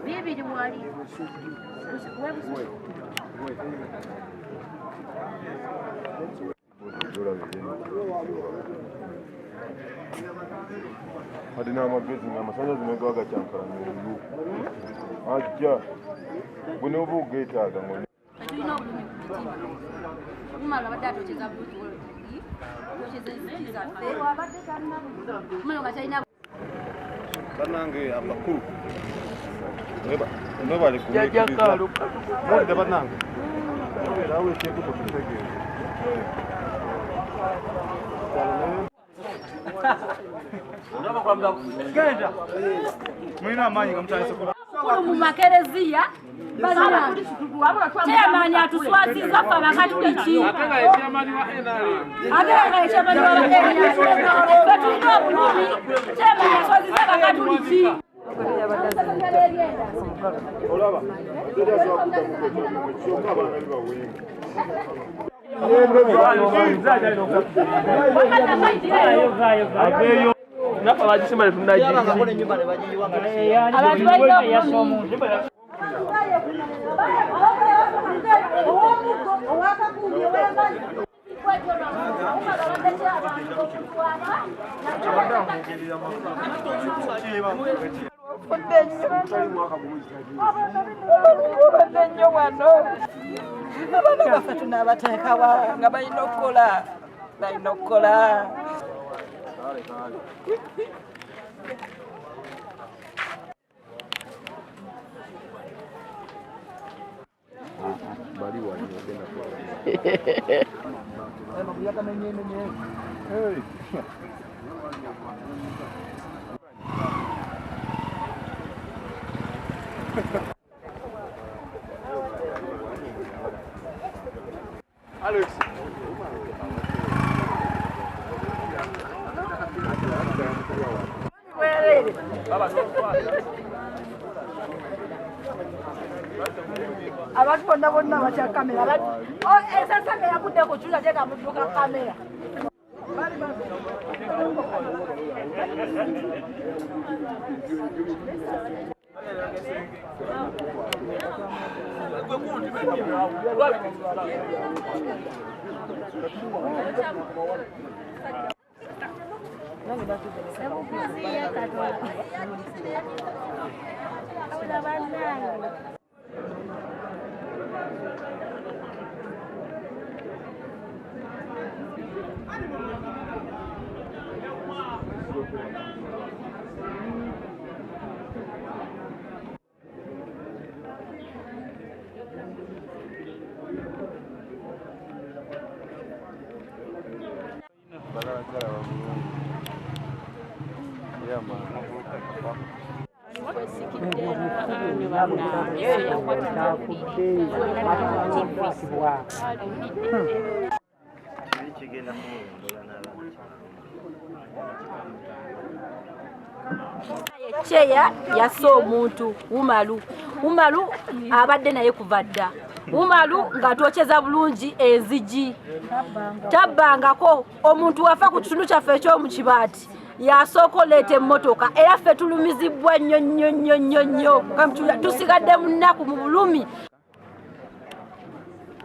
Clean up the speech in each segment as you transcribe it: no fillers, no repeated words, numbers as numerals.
Bibiri wali. Kati n'amagezi ng'amasannyalaze ne gaba gakyankalanya oluyu ajja gwe n'oba ogeetaaga ngo Tulina obulumi ku mutima. Umar abadde atwokeza bulungi wolodi, atwokeza enzigi zaffe. Umar nga talina Bannange abakulu mwebale kumiikiriza muwulidde bannange mubeerawo ekintu mututegeeze. Mulina amaanyi nga mutandise ku Mukulu mu makereziya chairman atuswaziza ffe Abakatuliki, ate nga ye chairman wa NRM. Ffe tulina obulumi, chairman aswaziza Abakatuliki. Olaba teri asobola kuddamu kwekyo kyokka abaana bibaweemu. Abantu balina obulumi. Obadde nnyo wano, abaana baffe tunaabateekawa nga balina okukola, balina okukola. Bali wali ogenda. Hey. Alex. Abantu bonna bonna batya kamera. Esasanga yagudde ku kyula teka mudduka kamera. Galaba bulungi. Yeah, man. Kwesikidde bannange yakwata TV. Kyeya yasse omuntu Umaru. Umaru abadde naye kuva dda. Umaru ng'atwokyeza bulungi enzigi, tabbangako omuntu. Wafa ku kitundu kyaffe eky'omu Kibaati, yasooka oleeta emmotoka, era ffe tulumizibwa nnyo nnyo nnyo nnyo nnyo, tusigadde mu nnaku, mu bulumi.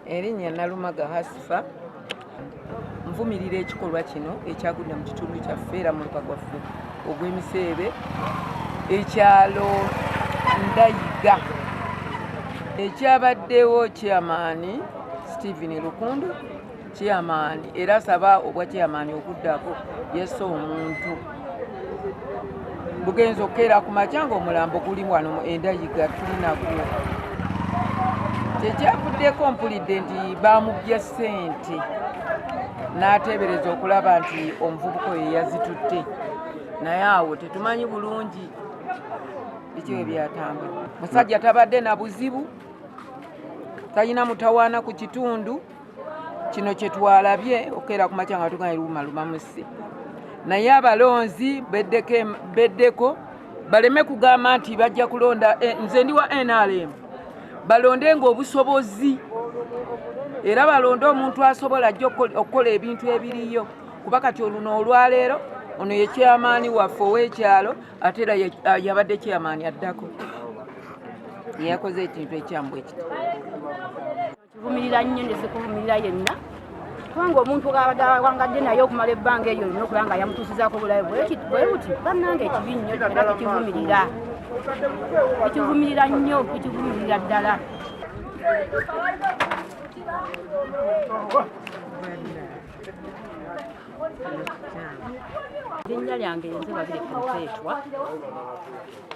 Erinnya Nalumaga Hasifa. Nvumirira ekikolwa kino ekyagudde mu kitundu kyaffe era muluka gwaffe ogw'Emiseebe, ekyalo Ndayiga, ekyabaddewo chairman Stephen Lukundu, chairman era asaba obwa chairman okuddako, yesse omuntu. Bugenza okukeera ku makya nga omulambo guli wano mu Endayiga, tulinagwo. Kyekyavuddeko, mpulidde nti bamubye ssente n'ateebereza okulaba nti omuvubuka oyo yazitutte, naye awo tetumanyi bulungi biki bwe byatambula. Musajja tabadde na buzibu, talina mutawaana ku kitundu. Kino kye twalabye okukeera ku makya nga tugamba Umaru bamusse. Naye abalonzi beddeko baleme kugamba nti bajja kulonda, nze ndi wa NRM, balonde ng'obusobozi era balonde omuntu asobola ajja okukola ebintu ebiriyo, kuba kati oluno olwaleero ono ye chairman waffe ow'ekyalo, ate era yabadde chairman addako yeyakoze ekintu ekyambu ekiti. Kivumirira nnyo ne sikuvumirira yenna, kubanga omuntu abadde awangadde naye okumala ebbanga eryo lino okulaba nga yamutuusizaako obulabe bwe buti, bannange ekibi nnyo era tukivumirira, tukivumirira nnyo, tukivumirira ddala. Erinnya lyange nze Babire Perpetua.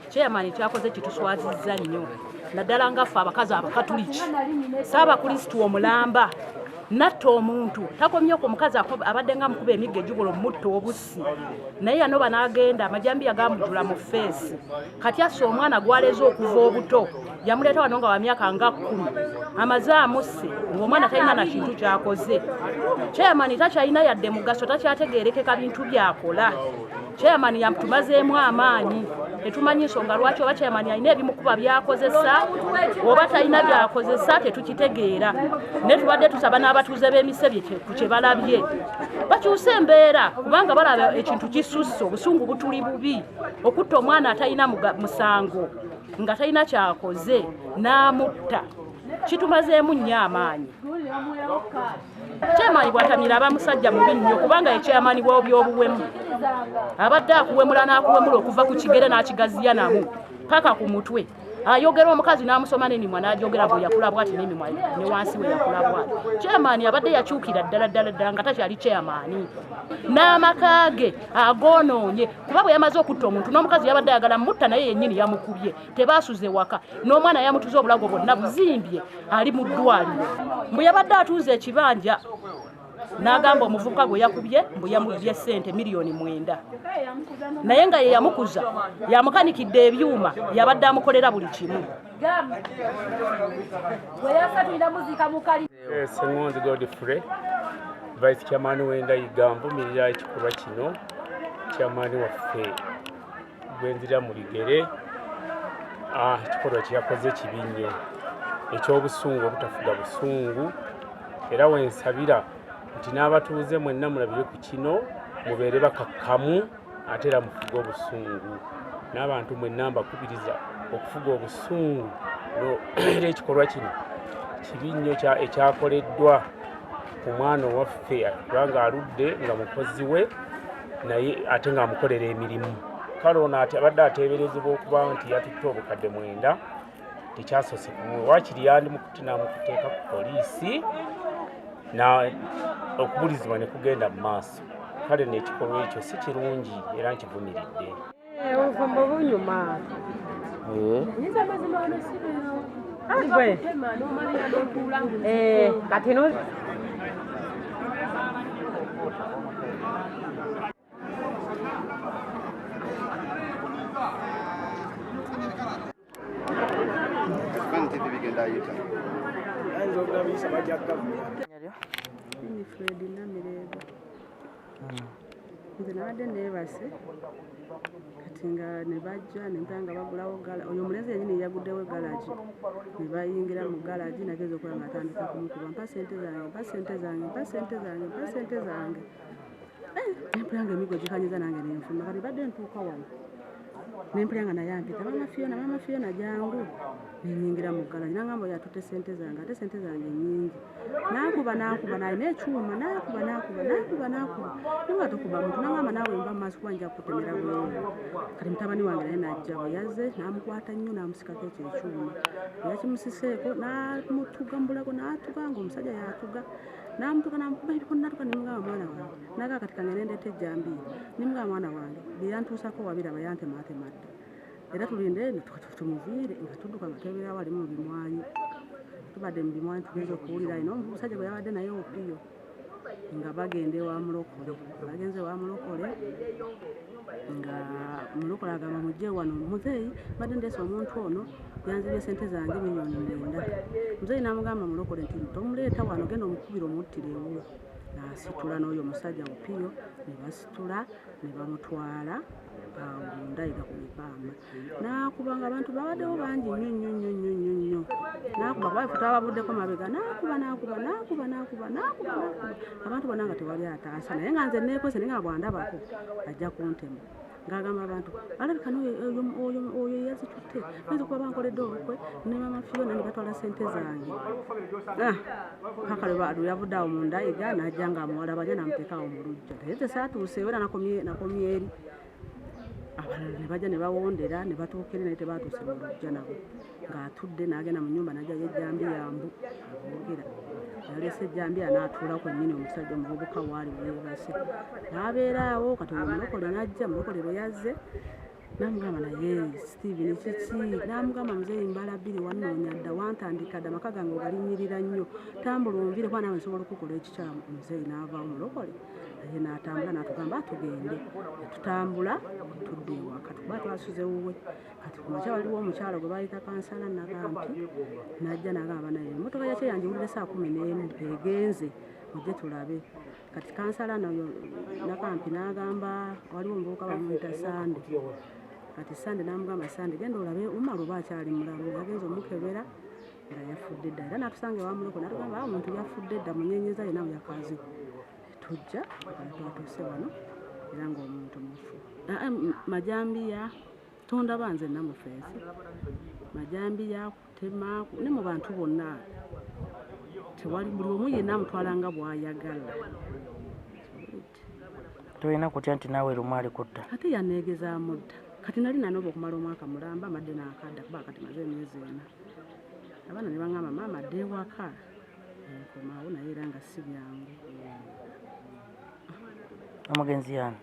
Chairman kyakoze kituswazizza nnyo, naddala nga ffe abakazi Abakatuliki, Ssaabakristu omulamba natta omuntu takomyeko, omukazi abadde nga amukuba emiggo egigula omutta obussi, naye yanoba n'agenda amajambiya gamujula mu feesi. Kati asse omwana gw'aleze okuva obuto, yamuleeta wano nga wa myaka nga 10, amaze amusse ng'omwana talina na kintu ky'akoze. Chairman takyalina yadde mugaso, takyategeerekeka bintu by'akola. Chairman yatumazeemu amaanyi, tetumanyi nsonga lwaki, oba chairman alina ebimukuba by'akozesa oba talina by'akozesa, tetukitegeera. Naye tubadde tusaba n'abatuuze b'emisebye ku kye balabye bakyuse embeera, kubanga balaba ekintu kisusse, obusungu butuli bubi. Okutta omwana atalina musango nga talina kyakoze n'amutta kitumazeemu nnyo amaanyi. Chairman bw'atamira aba musajja mubi nnyo, kubanga ye chairman w'ebyobuwemu, abadde akuwemula n'akuwemula okuva ku kigere n'akigaziya namu paka ku mutwe. Ayogera omukazi n'amusoma n'emimwa n'ajogera bwe yakula bw'ati n'emimwa ne wansi we yakula bw'ati. Chairman abadde yakyukira ddala ddala ddala nga takyali chairman, n'amaka ge agoonoonye, kuba bwe yamaze okutta omuntu n'omukazi yabadde ayagala mutta, naye yennyini yamukubye, tebaasuze waka, n'omwana yamutuze obulago bwonna buzimbye, ali mu ddwaliro. Mbu yabadde atunze ekibanja n'agamba omuvubuka gwe yakubye mbu yamubbye ssente 9,000,000, naye nga ye yamukuza, yamukanikidde ebyuma, yabadde amukolera buli kimu. Ssengonzi Godfrey, Vice Chairman w'Endayiga, nvumirira ekikolwa kino chairman waffe gwenzira mu bigere. Ekikolwa kye yakoze kibi nnyo, eky'obusungu, obutafuga busungu. Era wensabira nti n'abatuuze mwenna mulabire ku kino, mubeere bakakkamu ate era mufuge obusungu. N'abantu mwenna mbakubiriza okufuga obusungu. Era ekikolwa kino kibi nnyo ekyakoleddwa ku mwana owaffe, kubanga aludde nga mukozi we naye ate ng'amukolera emirimu. Kale ono abadde ateeberezebwa okuba nti yatutte obukadde 9, tekyasoose kumuwa, waakiri yandimukutte n'amukuteeka ku poliisi okubulizibwa ne kugenda mu maaso. Kale n'ekikolwa ekyo si kirungi era nkivumiridde. Obufumbo bunyuma. Kati no Winifred Namirembe. Nze nabadde neebase, kati nga ne bajja ne mpulira nga bagulawo oyo omulenzi yennyini yaguddewo galagi, ne bayingira mu galagi, nagenza okulaba nga atandika kumukuba, mpa ssente zange, mpa ssente zange, mpa ssente zange, mpa ssente zange. Ne mpulira nga emiggo gikanyiza nange ne nfuluma. Kati badde ntuuka wano ne mpulira nga naye ampita, Maama Fiona, Maama Fiona jangu. Ne nnyingira mu galagi, n'angamba oyo atutte ssente zange, ate ssente zange nnyingi. N'ankuba n'ankuba, n'alina ekyuma, n'ankuba n'ankuba n'ankuba n'ankuba, naye nga tokuba muntu. N'angamba naawe nva mu maaso kuba nja kukutemera bweru. Kati mutabani wange naye n'ajja, bwe yazze n'amukwata nnyo n'amusikako ekyo ekyuma, bwe yakimusiseeko n'amutuga mu bulago, n'atuga ng'omusajja y'atuga, n'amutuga n'amukuba ebikono, n'atuga. Ne mugamba mwana wange, n'agamba kati kangende ndeete ejjambiya. Ne mugamba mwana wange bye yantuusako wabiraba, yantemaatema dda, era tulinde tumuviire. Nga tudduka nga twebeerawo ali mu bimwanyi, tubadde mu bimwanyi, tugenza okuwulira alina omusajja gwe yabadde naye Opiyo. Nga bagenda ewa Mulokole, bagenze ewa Mulokole nga Mulokole agamba mujje wano muzeeyi, mbadde ndeese omuntu ono yanzibye sente zange 9 million. Muzeeyi n'amugamba Mulokole nti tomuleeta wano, genda omukubira omuttire ewuwo. N'asitula n'oyo omusajja Bupiyo ne basitula ne bamutwala awo mu Ndayiga ku mipamba. N'akuba nga abantu babaddewo bangi nnyo nnyo nnyo nnyo nnyo nnyo. N'akuba kuba ffe twababuddeko mabega, n'akuba n'akuba n'akuba n'akuba n'akuba n'akuba abantu bonna nga tewali ataasa, naye nga nze neekwese, naye nga bw'andabako ajja kuntema. Ng'agamba abantu alabika n'oyo yazitutte, bayinza okuba bankoledde olukwe ne mama Fiona ne batwala ssente zange. Paka lwe yavudde awo mu Ndayiga n'ajja nga amuwalabanya n'amuteeka awo mu luggya, naye nze saatuuseewo era nakomye eri. Abalala ne bajja ne bawondera ne batuuka eri, naye tebaatuuse mu luggya nabo. Ng'atudde n'agenda mu nnyumba n'aggyayo ejjambiya mbu aboogera yaleese ejjambiya n'atuula kwennyini omusajja omuvubuka waali weebase n'abeera awo. Kati oyo Mulokole n'ajja. Mulokole bwe yazze n'amugamba, naye Steven kiki? N'amugamba, muzeeyi mbala bbiri wannoonya dda, wantandika dda, amaka gange ogalinnyirira nnyo, tambula onvire kuba naawe nsobola okukola ekikyamu. Muzeeyi n'avaawo, Mulokole naye n'atambula n'atugamba tugende, ne tutambula tudda ewaka tukuba twasuze wuwe. Kati ku makya waliwo omukyala gwe bayita kansala Nakampi n'ajja n'agamba, naye emmotoka yakye yanjiwulire saa 11 egenze, mujje tulabe. Kati kansala nayo Nakampi n'agamba waliwo omuvubuka bamuyita Sande. Kati Sande n'amugamba, Sande genda olabe Umaru oba akyali mulamu. Yagenza omukebera nga yafudde dda, era n'atusanga ewa Mulokole n'atugamba omuntu yafudde dda, munyenyeza yenna we yakaze. Tujja twatuuse wano era ng'omuntu mufu. Majambiya tondaba nze namufeesi, majambiya kutema ne mu bantu bonna tewali, buli omu yenna amutwala nga bw'ayagala. Tolina kutya nti naawe lumu alikutta? Ate yaneegezaamu dda. Kati nali nanoba okumala omwaka mulamba mbadde naakadda kuba kati maze emyezi 4. Abaana ne baŋŋamba maama adde ewaka, nkomawo, naye era nga si byangu. Omugenzi yaani?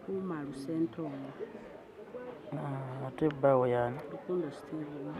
Umaru Ssentongo. Ate bbaawe yaani? Rukundo Steven.